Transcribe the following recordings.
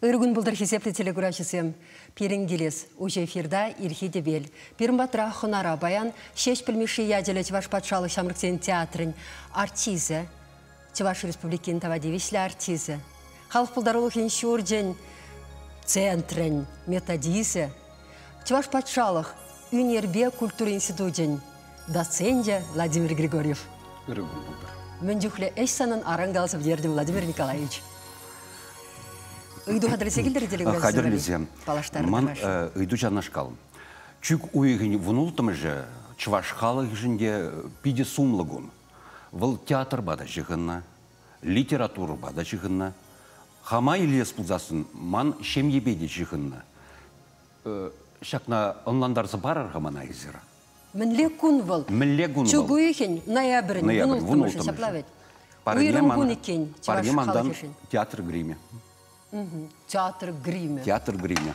Ыр кун пултӑр хисеплӗ телекураҫӑсем. Пирӗн килес уҫӑ эфирта ирхи тӗпел. Пирӗн патра хӑнара паян Ҫеҫпӗл Мишши ячӗллӗ Чӑваш патшалӑх ҫамрӑксен театрӗн артисчӗ, Чӑваш Республикин тава тивӗҫлӗ артисчӗ, халӑх пултарулӑхӗн ҫурчӗн центрӗн методисчӗ, Чӑваш патшалӑх ӳнерпе культура институчӗн доценчӗ Владимир Григорьев. Ырӑ кун пултӑр. Мӗн чухлӗ ӗҫ санӑн аран каласа пӗтертӗм, Владимир Николаевич. Ыйту хатӗрлесе килтӗр телеграмсем? Хатӗрлесе. Паллаштарӑр. Ман ыйту ҫавнашкал. Чӳк уйӑхӗн вунулттӑмӗшӗ чӑваш халӑхӗшӗн те питӗ сумлӑ кун. Вӑл театрпа та ҫыхӑннӑ, литературӑпа та ҫыхӑннӑ. Хама илес пулсассӑн ман ҫемьепе те ҫыхӑннӑ. Ҫакна ӑнлантарса парӑр-ха мана эсир. Мӗнле кун вӑл? Мӗнле кун вӑл? Чӳк уйӑхӗн ноябрӗн вунулттӑмӗшӗ, ҫапла вӗт? Уйрӑм кун иккен чӑваш халӑхӗшӗн. Театр гримӗ. Театр гримӗ. Театр гримӗ.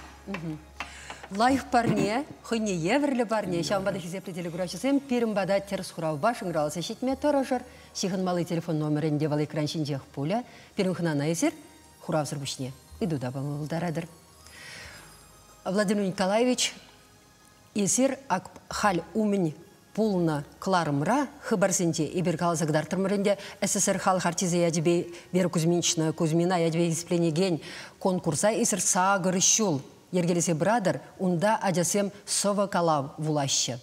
Лайӑх парне, хӑйне евӗрлӗ парне. Ҫавӑнпа та хисеплӗ телекураҫӑсем пирӗн пата тӗрӗс хуравпа шӑнкӑравласа ҫитме тӑрӑшӑр. Ҫыхӑнмалли телефон номерӗн те вӑл экран ҫинчех пулӗ. Пирӗн хӑнана эсир хуравсӑр пуҫне ыйту та пама пултаратӑр. Владимир Николаевич, эсир ак халь умӗн пулнӑ кӑларӑмра хыпарсенче эпир каласа кӑтартрӑмӑр ӗнтӗ СССР халӑх артисчӗ ячӗпе Вера Кузьминична Кузьмина ячӗпе хисепленекен конкурса эсир сакӑр ҫул йӗркелесе пыратӑр. Унта ачасем сӑвӑ-калав вулаҫҫӗ.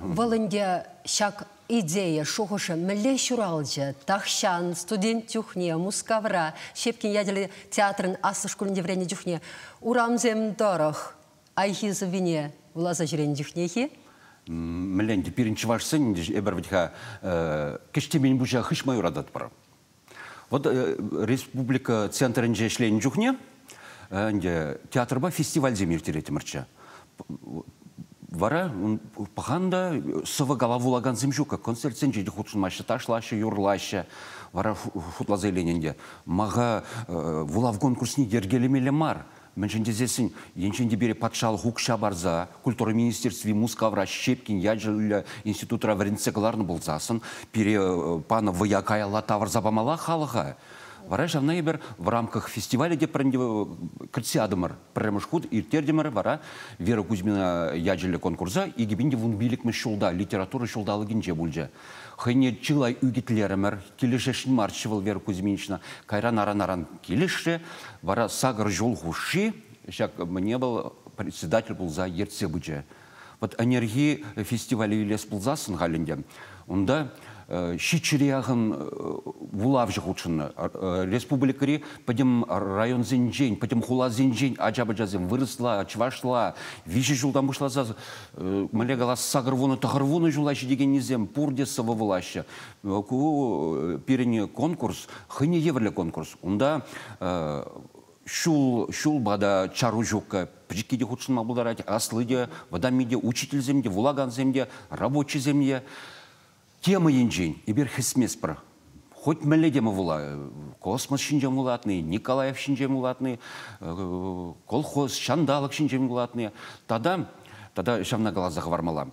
Вӑл ӗнтӗ ҫак идея, шухӑшӗ мӗнле ҫуралчӗ? Тахҫан студент чухне Мускавра Щепкин ячӗллӗ театрӑн аслӑ шкулӗнче вӗреннӗ чухне урамсем тӑрӑх Айхи сӑввине вуласа ҫӳренӗ чухнехи? Мӗнле ӗнтӗ пирӗн чӑвашсен эпир вӗт-ха кӗҫтемен пуҫа хыҫма юрататпӑр. Вот республика центрӗнче ӗҫленӗ чухне ӗнтӗ театрпа фестивальсем ирттереттӗмӗрччӗ. Вара пӑхан та сӑвӑ калав вулакансем ҫук, концертсенче те хутшӑнмаҫҫӗ, ташлаҫҫӗ, юрлаҫҫӗ. Вара шутласа илен ӗнтӗ, мага вулав конкурсне йӗркелемелле мар. Мӗншӗн тесессӗн, енчен те пире патшалӑх укҫа парса культура министерстви Мускавра Щепкин ячӗллӗ институтра вӗрентсе кӑларнӑ пулсассӑн, пире панӑ вӑя каялла тавӑрса памалла халӑха. Вара ҫавна эпир в рамках фестиваля те кӗртсе ятӑмӑр. Пӗрремӗш хут ирттертӗмӗр вара Вера Кузьмина ячӗллӗ конкурса 2015-мӗш ҫулта литература ҫулталӑкӗнче пулчӗ. Хӑйне чылай ӳкӗтлерӗмӗр, килӗшесшӗн марччӗ вӑл Вера Кузьминична. Кайран аран-аран килӗшрӗ. Вара сакӑр ҫул хушши ҫак мӗне вӑл председатель пулса ертсе пычӗ. Вот ӗнерхи фестивале илес пулсассӑн халь ӗнтӗ унта ҫиччӗре яхӑн вулавҫӑ хутшӑннӑ. Республикӑри пӗтӗм районсенчен, пӗтӗм хуласенчен ача-пӑчасем вырӑсла, чӑвашла виҫӗ ҫултан пуҫласа мӗнле калас, сакӑрвунӑ, тӑхӑрвунӑ ҫула ҫитекеннисем пурте сӑвӑ вулаҫҫӗ. Ку пирӗн конкурс, хӑйне евӗрлӗ конкурс. Унта ҫул ҫулпа та чару ҫуккӑ. Пӗчӗкки те хутшӑнма пултарать, асли те, вӑтамми те, учительсем те, вулакансем те, рабочисем те. Тема енчен эпир хӗсместпӗр. Хоть мӗнле тема вула, космос ҫинчен вулатни, Николаев ҫинчен вулатни, колхоз, ҫанталӑк ҫинчен вулатни. Тата, тата ҫавна каласа хӑвармалла.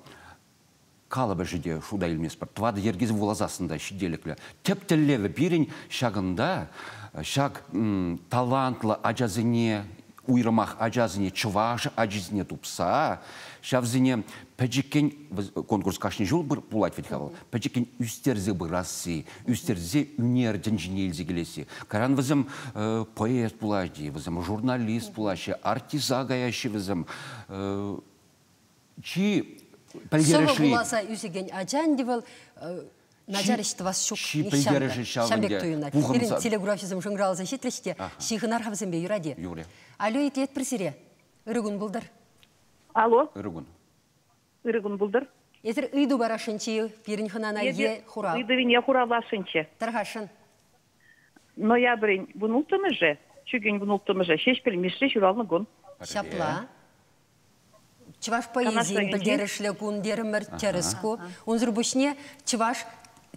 Калӑпӑшӗ те шута илместпӗр. Тӑватӑ йӗркесем вуласассӑн та ҫителӗклӗ. Тӗп тӗллевӗ пирӗн ҫакӑнта ҫак талантлӑ ачасене уйрӑмах ачасене, чӑваш ачисене тупса, ҫавсене пӗчӗккӗн, конкурс кашни ҫул пулать вӗт-ха вӑл, пӗчӗккӗн ӳстерсе пырасси, ӳстерсе ӳнер тӗнчине илсе килесси. Кайран вӗсем поэт пулать-и, вӗсем журналист пулаҫҫӗ, артиста каяҫҫӗ вӗсем. Чи пӗлтерӗшли... Сӑвӑ вуласа ӳсекен ача ӗнтӗ вӑл начар ӗҫ тӑвас ҫук Чи пӗлтерӗшӗ ҫав Ҫам пек туйӑнать. Пирӗн телеграфҫӑсем шӑнкӑравласа ҫитрӗҫ те, ҫыхӑнар-ха вӗсемпе, юрать-и? Юрӗ. Алло, итлетпӗр сире. Ырӑ кун пултӑр. Алло. Ырӑ кун. Ырӑ кун пултӑр. Эсир ыйту парасшӑнччӗ-и пирӗн хӑнана е хурав? Ыйтӑвине хуравласшӑнччӗ. Тархасшӑн. Ноябрӗн вунулттӑмӗшӗ, чӳкӗн вунулттӑмӗшӗ Ҫеҫпӗл Мишши ҫуралнӑ кун. Ҫапла. Чӑваш поэзийӗн пӗлтерӗшлӗ кун терӗмӗр, тӗрӗс ку. Унсӑр пуҫне чӑваш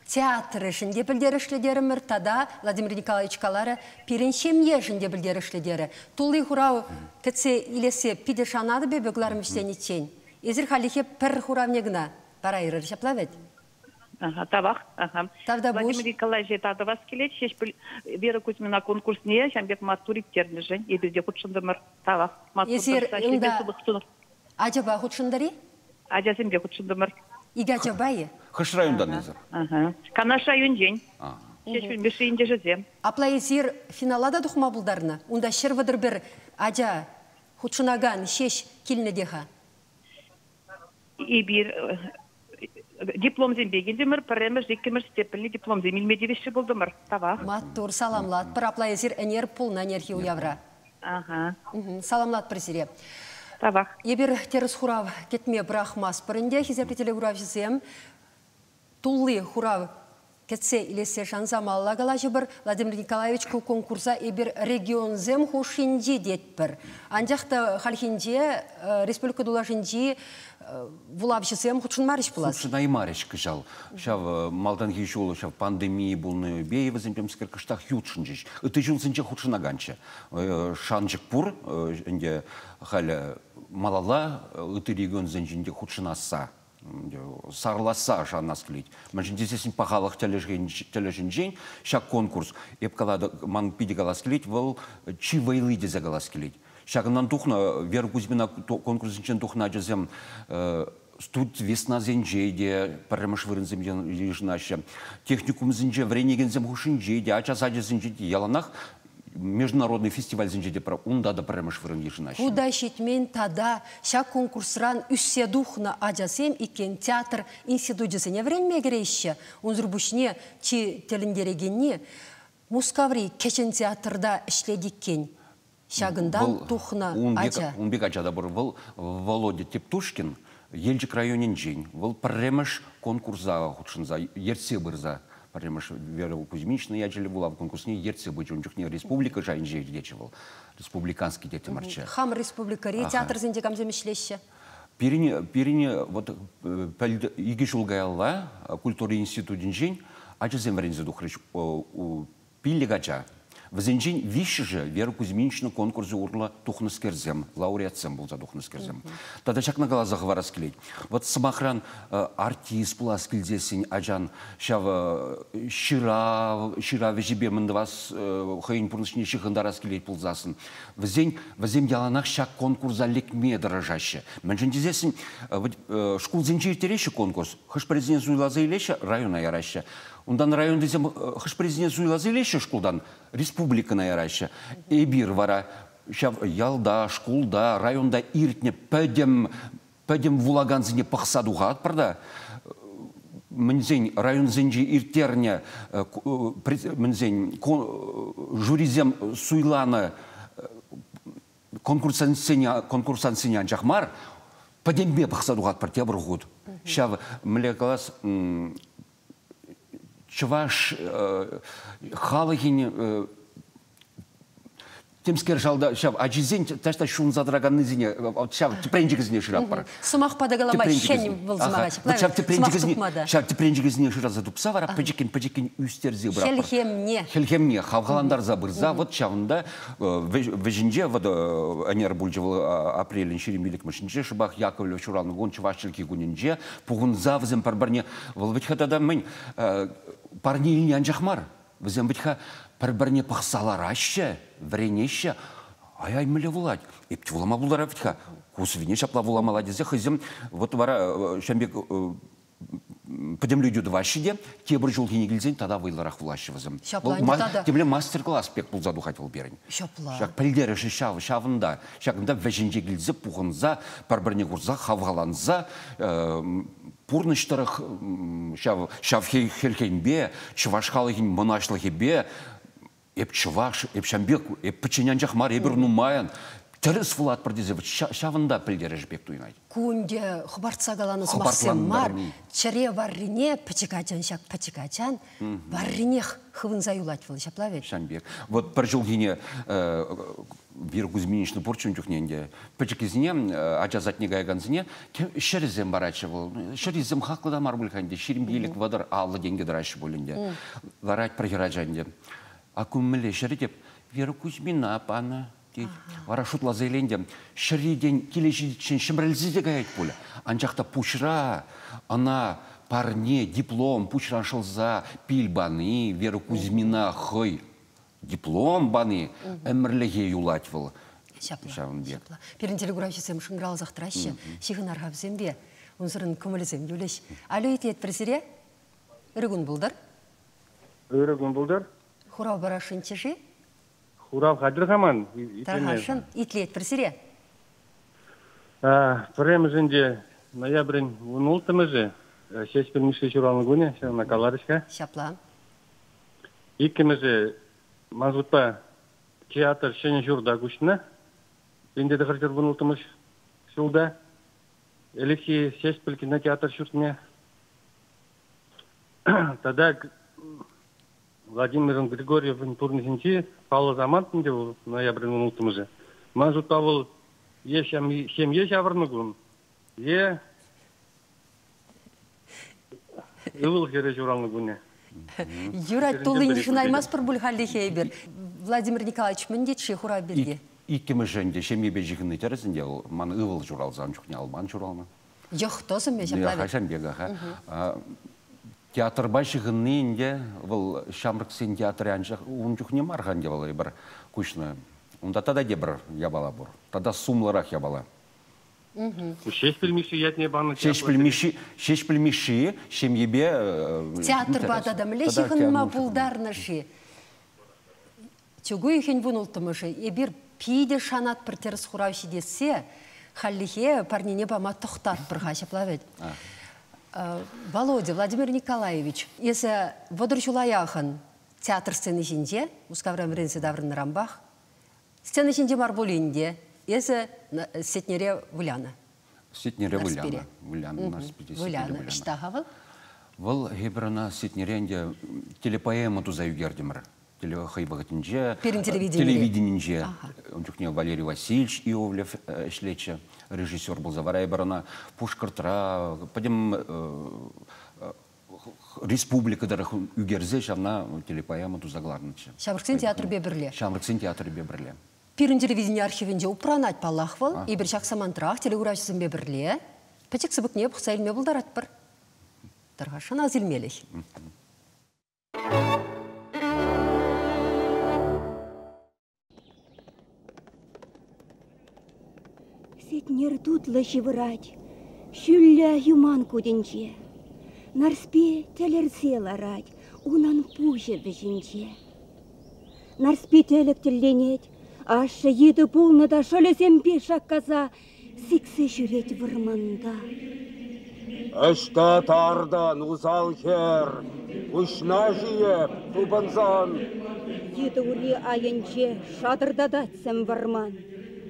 театрӗшӗн те пӗлтерӗшлӗ терӗмӗр тата Владимир Николаевич каларӗ, пирӗн ҫемьешӗн те пӗлтерӗшлӗ терӗ. Тулли хурав кӗтсе илессе питӗ шанатӑп эпӗ кӑларӑм вӗҫлениччен. Эсир хальлӗхе пӗр хуравне кӑна парайрӑр, ҫапла вӗт? Тавах. Тавтапуҫ. Владимир Николаевич татӑвас килет. Ҫеҫпӗл Вера Кузьмина конкурсне ҫам пек маттур ирттернӗшӗн эпир те хутшӑнтӑмӑр. Тавах. Маттур Эсир тӑрӑшса ӗҫлесе унта сывлӑх сунӑр. ачапа хутшӑнтӑр-и? Ачасемпе хутшӑнтӑмӑр. Икӗ ачапа-и? Хӑш районтан эсир? Канаш районӗнчен. Ҫеҫпӗл Мишши ентешӗсем. Апла эсир финала та тухма пултарнӑ? Унта 131 ача хутшӑнакан ҫеҫ килнӗ те-ха. Эпир дипломсемпе килтӗмӗр, пӗрремӗш, иккӗмӗш степеньлӗ дипломсем илме тивӗҫлӗ пултӑмӑр. Тавах. Маттур, саламлатпӑр. Апла эсир ӗнер пулнӑ ӗнерхи уявра. Саламлатпӑр сире. Тавах. Эпир тӗрӗс хурав кӗтме пӑрахмастпӑр ӗнтӗ, хисеплӗ телекуравҫӑсем. Тулли хурав кӗтсе илессе шанса малалла калаҫӑпӑр. Владимир Николаевич, ку конкурса эпир регионсем хушшинчи тетпӗр. Анчах та хальхинче республика тулашӗнчи вулавҫӑсем хутшӑнмарӗҫ пулас. Хутшӑнаймарӗҫ кӑҫал. Ҫав малтанхи ҫул ҫав пандемия пулнӑ вӗсем темскер кӑштах ютшӑнчӗҫ. Ытти ҫулсенче хутшӑнаканччӗ. Шанчӑк пур, ӗнтӗ халӗ малалла ытти регионсенчен те хутшӑнасса, сарласса шанас килет. Мӗншӗн тесессӗн пахалӑх тӗлӗшӗнчен ҫак конкурс, эп калатӑп, ман питӗ калас килет, вӑл чи вӑйли тесе калас килет. Ҫакӑнтан тухнӑ Вера Кузьмина конкурсӗнчен тухнӑ ачасем студ веснасенче те пӗрремӗш вырӑнсем йышӑнаҫҫӗ. Техникумсенче вӗренекенсем хушшинче те, ача сачӗсенче те яланах международный фестивальсенче те унта та пӗрремӗш вырӑн йышӑнаҫҫӗ. Куда ҫитмен тата ҫак конкурсран ӳссе тухнӑ ачасем иккен театр институчӗсене вӗренме кӗреҫҫӗ. Унсӑр пуҫне чи тӗлӗнтерекенни Мускаври кӗҫӗн театрта ӗҫлет иккен. Ҫакӑнтан тухнӑ ача. Ун пек ача та пур. Вӑл Володя Тептушкин Елчӗк районӗнчен. Вӑл пӗрремӗш конкурса хутшӑнса, ертсе пырса пӗрремӗш Вера Кузьминична ячӗллӗ вулав конкурсне ертсе пычӗ. Ун чухне республика шайӗнче иртетчӗ вӑл. Республиканский теттӗмӗрччӗ. Хам республикӑри театрсенче камсем ӗҫлеҫҫӗ? Пирӗн вот икӗ ҫул каялла культура институтӗнчен ачасем вӗренсе тухрӗҫ. 5 ача. Вӗсенчен 3-шӗ Вера Кузьминична конкурсӗ урлӑ тухнӑскерсем, лауреатсем пулса тухнӑскерсем. Тата ҫакна каласа хӑварас килет. Вот сӑмахран, артист пулас килсессӗн ачан ҫав ҫырав ӗҫӗпе мӗн тӑвас, хӑйӗн пурнӑҫне ҫыхӑнтарас килет пулсассӑн, вӗсем яланах ҫак конкурса лекме тӑрӑшаҫҫӗ. Мӗншӗн тесессӗн, шкулсенче ирттереҫҫӗ конкурс, хӑш-пӗрисене суйласа илеҫҫӗ, района яраҫҫӗ. Унтан районтисем хӑш-пӗрисене суйласа илеҫҫӗ шкултан, республикӑна яраҫҫӗ. Эпир вара ҫав ялта, шкулта, районта иртнӗ пӗтӗм вулакансене пӑхса тухатпӑр та, мӗнсен районсенче ирттернӗ, мӗнсен жюрисем суйланӑ конкурсантсене анчах мар, пӗтӗмпе пӑхса тухатпӑр тепӗр хут. Ҫав, мӗнле калас, чӑваш халӑхӗн темскер шалта ҫав ачисен таҫта ҫунса тӑраканнисене, ҫав тӗпренчӗкӗсене шыраппӑр. Сӑмах патакалама хӗн вӑл сӑмаха ҫапла. Ҫав тӗпренчӗкӗсене шыраса тупса вара пӗчӗккӗн-пӗчӗккӗн ӳстерсе пыратпӑр. Хӗлхемне. Хӗлхемне хавхалантарса пырса, вот ҫавӑнта вӗҫӗнче, вот ӗнер пулчӗ вӑл апрелӗн 25-мӗшӗнче, шӑпах Яковлев ҫуралнӑ кун чӑваш чӗлхи кунӗнче пухӑнса вӗсем пӗр-пӗрне, вӑл вӗт-ха тата мӗн, парне илни анчах мар. Вӗсем вӗт-ха пӗр-пӗрне пӑхса лараҫҫӗ, вӗренеҫҫӗ. Ай-ай, мӗнле вулать? Эп те вулама пултарап вӗт-ха. Ку сӑввине ҫапла вуламалла тесе хӑйсем вот вара ҫам пек пӗтӗмлетӳ тӑваҫҫӗ те, тепӗр ҫулхине килсен тата вӑйлӑрах вулаҫҫӗ вӗсем. Ҫапла ӗнтӗ тата. Темле мастер-класс пек пулса тухать вӑл пирӗн. Ҫапла. Ҫак пӗлтерӗшӗ ҫав, ҫавӑнта. Ҫакӑнта вӗҫӗнче килсе пухӑнса, пӗр-пӗрне курса, хавхаланса, пурнӑҫ тӑрӑх ҫав хӗлхемпе, чӑваш халӑхӗн мӑнаҫлӑхӗпе эп чӑваш, эп ҫам пек, эп пӗччен анчах мар, эпир нумайӑн. Тӗрӗс вулатпӑр тесе ҫавӑнта пӗлтерӗш пек туйӑнать. Ку ӗнтӗ хӑпартса каланӑ сӑмахсем мар, чӗре варрине пӗчӗк ачан ҫак пӗчӗк ачан варринех хывӑнса юлать вӑл, ҫапла вӗт? Ҫам пек. Вот пӗр ҫулхине Вера Кузьминична пур чун чухне ӗнтӗ пӗчӗккисене, ача садне каякансене ҫӗрӗсем паратчӗ вӑл. Ҫӗрӗсем хаклӑ та мар пуль-ха ӗнтӗ, 25 вӑтӑр 50 тенкӗ тӑраҫҫӗ пуль ӗнтӗ. Ларать пӗр хӗрача ӗнтӗ. А ку мӗнле ҫӗрӗ теп, Вера Кузьмина панӑ тет. Вара шутласа илен ҫӗритен киле ҫитиччен ҫӗмӗрӗлсе те каять пуль. Анчах та пуҫра ӑна парне, диплом пуҫран шӑлса пил пани, Вера Кузьмина хӑй диплом пани ӗмӗрлӗхе юлать вӑл. Ҫапла. Ҫавӑн пек. Пирӗн телекуравҫӑсем шӑнкӑравласах тӑраҫҫӗ. Ҫыхӑнар-ха вӗсемпе. Унсӑрӑн кӑмӑлӗсем юлӗҫ. Алло, итлетпӗр сире. Ырӑ кун пултӑр. Ырӑ кун пултӑр. Хурав парасшӑнччӗ-ши? Хурав хатӗр-ха ман. Тархасшӑн, итлетпӗр сире. Пӗрремӗшӗнче ноябрӗн 16-мӗшӗ Ҫеҫпӗл Мишши ҫуралнӑ кунӗ, ҫавна каларӗҫ-ха. Ҫапла. Иккӗмӗшӗ ман шутпа театр ҫӗнӗ ҫурта куҫнӑ. 1916 ҫулта. Ӗлӗкхи Ҫеҫпӗл кинотеатр ҫуртне. Тата Владимирӑн Григорьевӑн пурнӑҫӗнчи паллӑ самант ӗнтӗ вӑл ноябрӗн 16-мӗшӗ. Ман шутпа вӑл е ҫемье ҫавӑрнӑ кун, е ывӑл-хӗрӗ ҫуралнӑ кунӗ. Юрать, туллин йышӑнаймастпӑр пуль хальлӗхе эпир. Владимир Николаевич, мӗн тет-ши хурав пирки? Иккӗмӗш ӗнтӗ ҫемьепе ҫыхӑнни тӗрӗс ӗнтӗ. Ман ывӑл ҫуралсан чухне Алман ҫуралнӑ. Йӑх тӑсӑмӗ ҫапла вӗт. Ҫавӑн пек, аха. Театрпа ҫыхӑнни ӗнтӗ вӑл ҫамрӑксен театрӗ анчах ун чухне мар-ха ӗнтӗ вӑл эпир куҫнӑ. Унта тата тепӗр япала пур. Тата сумлӑрах япала. Ҫеҫпӗл Мишши ятне панӑ. Ҫеҫпӗл Мишши, Ҫеҫпӗл Мишши ҫемьепе Театрпа тата мӗнле ҫыхӑнма пултарнӑ-ши? Чӳк уйӑхӗн 16-мӗшӗ эпир питӗ шанатпӑр тӗрӗс хурав ҫитессе, хальлӗхе парнене пама тӑхтатпӑр-ха ҫапла вӗт. Володя, Владимир Николаевич, эсӗ 30 ҫула яхӑн театр сцени ҫинче Мускавран вӗренсе таврӑннӑранпах сцена ҫинче мар пулин те эсӗ Сетнере вылянӑ. Сетнере вылянӑ. Вылянӑ, Нарспире вылянӑ. Ӑҫта-ха вӑл? Вӑл эпир ӑна Сетнере ӗнтӗ телепоэма туса ӳкертӗмӗр. Хӑй вӑхӑтӗнче Пирӗн телевиденинче ун чухне Валерий Васильевич Иовлев ӗҫлетчӗ режиссер пулса. Вара эпир ӑна Пушкӑртра пӗтӗм республика тӑрӑх ӳкерсе ҫавна телепоэма туса кӑларнӑччӗ. Ҫамрӑксен театрӗпе пӗрле. Ҫамрӑксен театрӗпе пӗрле. Пирӗн телевидени архивӗнче упранать паллах вӑл. Эпир ҫак самантрах телекуравҫӑсемпе пӗрле пӗчӗк сыпӑкне пӑхса илме пултаратпӑр. Тархасшӑн ас илмелӗх. Сетнер тутлӑ ҫывӑрать ҫӳллӗ юман кутӗнче. Нарспи тӗлӗрсе ларать унӑн пуҫӗ вӗҫӗнче. Нарспи тӗлӗк тӗлленет, ашшӗ йытӑ пулнӑ та шӑлӗсемпе шаккаса сиксе ҫӳрет вӑрманта. Ӑҫта тартӑн, усал хӗр? Пуҫна ҫиеп, тупӑнсан. Йытӑ ури айӗнче шатӑртатать сӗм вӑрман.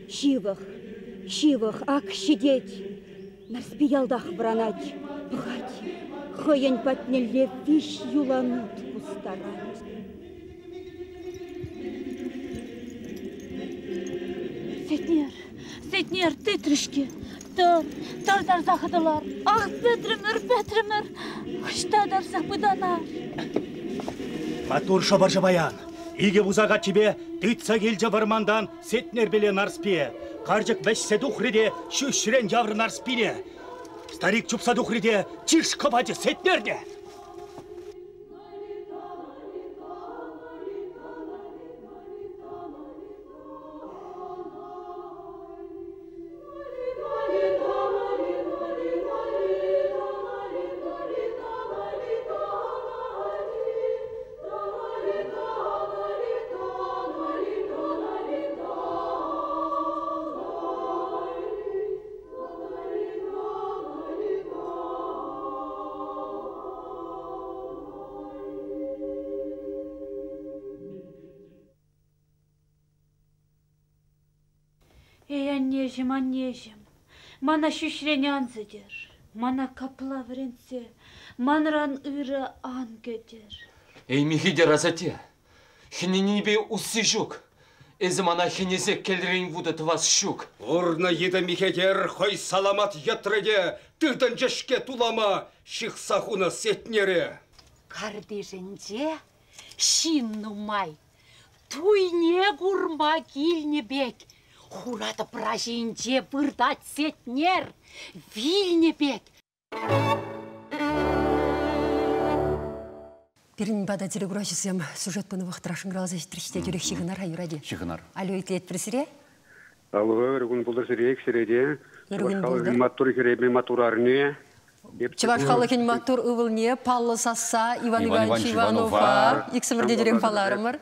Ҫывӑх, ҫывӑх, ак ҫитет. Нарспи ялтах вӑранать, пӑхать. Хӑйӗн патнелле виҫ юланут кустарать. Сетнер, Сетнер, тытрӗ-ҫке. Тӑр, тӑр тарса хӑтӑлар. Ах, пӗтрӗмӗр, пӗтрӗмӗр. Ӑҫта тарса пытанар? Маттур шӑпӑрҫӑ паян. Икӗ пуса каччипе тытса килчӗ вӑрмантан Сетнерпеле Нарспие. Карчӑк вӗҫсе тухрӗ те ҫӳҫрен яврӗ Нарспине. Старик чупса тухрӗ те чышкӑ пачӗ Сетнерне. Эй, аннеҫӗм, аннеҫӗм, мана ҫӳҫрен ан сӗтӗр, мана капла вӗрентсе манран ырӑ ан кӗтӗр. Эй, Михитер асатте, хӗненнипе усси ҫук. Эсӗ мана хӗнесе кӗлрен вутӑ тӑвас ҫук. Урнӑ йытӑ Михетер хӑй саламат йӑтрӗ те тытӑнчӗ-ҫке тулама ҫыхса хунӑ Сетнере. Картишӗнче ҫын нумай. Туйне курма килнӗ пек хура тӑпра ҫинче выртать Сетнер, вилнӗ пек. Пирӗн пата телекураҫӑсем сюжет пынӑ вӑхӑтра шӑнкӑравласа ҫитрӗҫ те тӳрех ҫыхӑнар-ха, юрать-и? Ҫыхӑнар. Алло, итлетпӗр сире. Алло, ырӑ кун пултӑр сире, иксӗре те. Ырӑ кун Чӑваш халӑхӗн пултӑр. маттур хӗрӗпе маттур арне. Чӑваш халӑхӗн маттур ывӑлне паллӑ сасса Иван Иванович Иванова иксӗмӗр те тӳрех палларӑмӑр.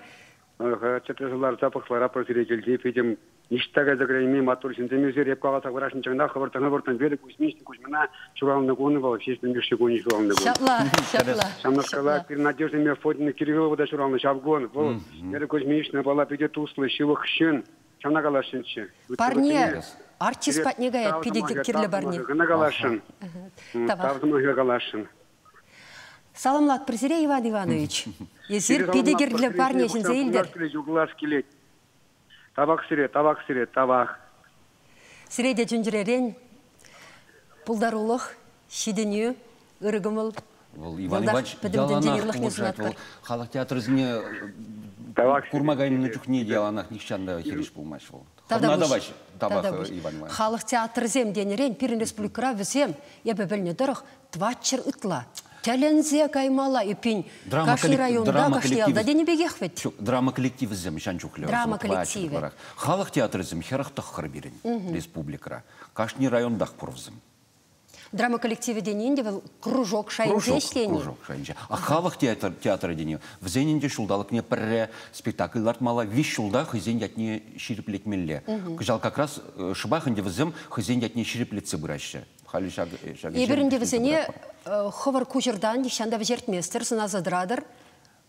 Чӗтресе ларса пӑхларапӑр сире килте питӗм ниҫта кайса кӗрейми маттур ҫынсем эсир эп каласа хӑварасшӑн чӑнах хӑвӑртан-хӑвӑртан Вера Кузьминична Кузьмина ҫуралнӑ кун вӑл Ҫеҫпӗл Мишши кунӗ ҫуралнӑ кун. Ҫапла, ҫапла. Ҫавнашкала пирӗн Надежда Мефодьевна Кириллова та ҫуралнӑ ҫав кун. Вӑл Вера Кузьминична пала питӗ туслӑ, ҫывӑх ҫын. Ҫавна каласшӑнччӗ. Парне артист патне каять, питӗ кирлӗ парне. Кӑна каласшӑн. Тав сӑмахӗ каласшӑн. Саламлатпӑр сире, Иван Иванович. Эсир питӗ кирлӗ парне ҫӗнсе илтӗр. Юрлас килет. Тавах сире, тавах сире, тавах. Сире те чун-чӗререн пултарулӑх, ҫитӗнӳ, ырӑ кӑмӑл. Вӑл Иван Иванович яланах пулӑшать. Вӑл халӑх театрӗсене курма кайнӑ чухне те яланах нихҫан та хирӗҫ пулмасть вӑл. Хӑвна тавах, тавах, Иван Иванович. Халӑх театрӗсем тенӗрен пирӗн республикӑра вӗсем, эпӗ пӗлнӗ тӑрӑх, тӑватҫӗр ытла. Тӗлӗнсе каймалла эппин кашни районта, кашни ялта тенӗ пекех вӗт. Ҫук, драма коллективӗсем ҫан чухлӗ. Драма коллективӗ. Халӑх театрӗсем 49 пирӗн республикӑра. Кашни районтах пур вӗсем. Драма коллективӗ тени ӗнтӗ вӑл кружок шайӗнче ӗҫлени. Кружок шайӗнче. А халӑх театрӗ тени вӗсен ӗнтӗ ҫулталӑкне пӗрре спектакль лартмалла, виҫ ҫулта хӑйсен ятне ҫирӗплетмелле. Кӑҫал как раз шӑпах ӗнтӗ вӗсем хӑйсен ятне ҫирӗплетсе пыраҫҫӗ. Халӗ ҫак ҫак Эпир ӗнтӗ вӗсене хӑвӑр куҫӑртан нихҫан та вӗҫертместӗр, сӑнаса тӑратӑр.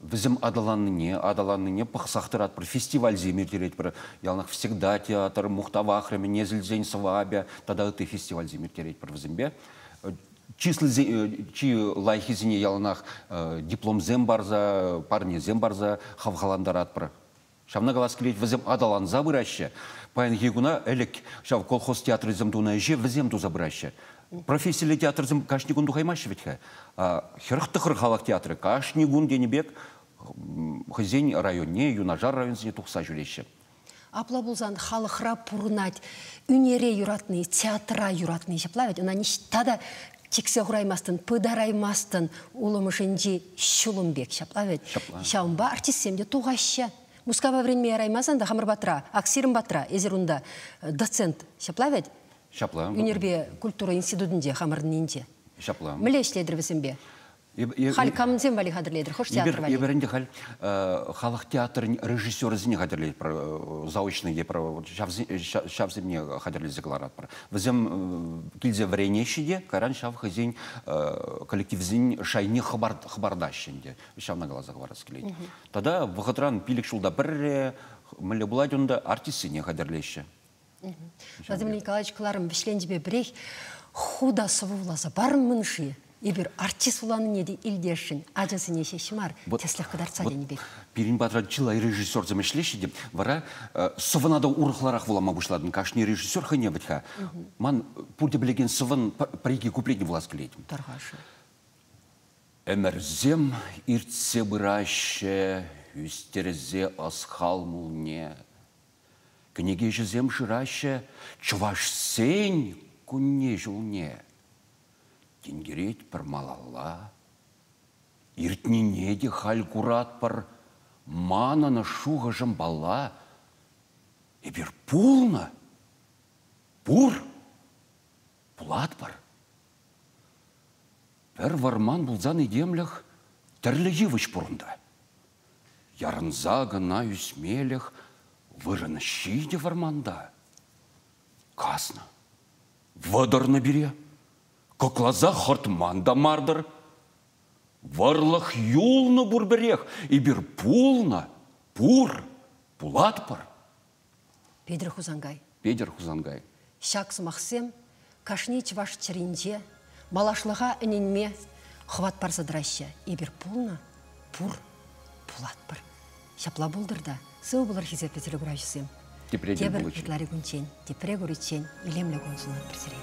Вӗсем аталаннине, аталаннине пӑхсах тӑратпӑр, фестивальсем ирттеретпӗр. Яланах «Всегда театр», «Мухтав ахрӑмӗ», «Несӗлсен сӑвапӗ» тата ытти фестивальсем ирттеретпӗр вӗсемпе. Чыслисен, чи лайӑххисене яланах дипломсем парса, парнесем парса хавхалантаратпӑр. Ҫавна калас килет, вӗсем аталанса пыраҫҫӗ. Паянхи куна ӗлӗк ҫав колхоз театрӗсем тунӑ ӗҫе вӗсем туса пыраҫҫӗ. Профессиллӗ театрсем кашни кун тухаймаҫҫӗ вӗт-ха. 49 халӑх театрӗ кашни кун тенӗ пек хӑйсен районне, юнашар районсене тухса ҫӳреҫҫӗ. Апла пулсан халӑхра пурӑнать ӳнере юратни, театра юратни ҫапла вӗт. Ӑна ниҫта та чиксе хураймастӑн, пытараймастӑн улӑмӑшӗнчи ҫулӑм пек ҫапла вӗт. Ҫапла. Ҫавӑнпа артистсем те тухаҫҫӗ. Мускава вӗренме яраймасан та хамӑр патра, ак сирӗн патра, эсир унта доцент ҫапла вӗт? Ҫапла. Ӳнерпе культура институтӗнче хамӑрӑннинче. Ҫапла. Мӗнле ӗҫлетӗр вӗсемпе? Халь камсем валли хатӗрлетӗр? Хӑш театр валли? Эпир ӗнтӗ халь халӑх театрӗн режиссерӗсене хатӗрлетпӗр, заочный тепӗр ҫавсене хатӗрлесе кӑларатпӑр. Вӗсем килсе вӗренеҫҫӗ те, кайран ҫав хӑйсен коллективсен шайне хӑпартаҫҫӗ ӗнтӗ. Ҫавна каласа хӑварас килет. Тата вӑхӑтран 5 ҫулта пӗрре мӗнле пулать унта артистсене хатӗрлеҫҫӗ. Владимир Николаевич кӑларӑм вӗҫленчӗпе пӗрех ху та сӑвӑ вуласа парӑнмӑн-ши? Эпир артист вуланине те илтесшӗн, ачасене ҫеҫ мар, тӗслӗх кӑтартса тенӗ пек. Пирӗн патра чылай режиссерсем ӗҫлеҫҫӗ те, вара сӑвӑна та урӑхларах вулама пуҫлатӑн. Кашни режиссер хӑйне вӗт-ха. Ман пурте пӗлекен сӑвӑн пӗр-икӗ куплетне вулас килет. Тархасшӑн. Ӗмӗрсем иртсе пыраҫҫӗ, ӳстерсе ӑс-хал мулне. Кӗнекеҫӗсем шыраҫҫӗ чӑвашсен кунне-ҫулне. Тинкеретпӗр малалла. Иртнине те халь куратпӑр. Манӑн шухӑшӑм палла. Эпир пулнӑ, пур, пулатпӑр. Пӗр вӑрман пулсан этемлӗх тӗрлӗ йывӑҫ пур унта. Ярӑнса кӑна ӳсмелӗх вырӑн ҫитӗ вӑрманта. Каснӑ. Вӑтӑрнӑ пире. Кӑкласа хӑртман та мартӑр. Вӑрлӑх юлнӑ пурпӗрех. Эпир пулнӑ, пур, пулатпӑр. Петӗр Хусанкай. Петӗр Хусанкай. Ҫак сӑмахсем кашни чӑваш чӗринче малашлӑха ӗненме хӑват парса тӑраҫҫӗ. Эпир пулнӑ, пур, пулатпӑр. Ҫапла пултӑр та сывӑ пулӑр хисеплӗ телекуравҫӑсем. Тепре Тепӗр ытлари кунччен, тепре куриччен илемлӗ кун сунатпӑр сире.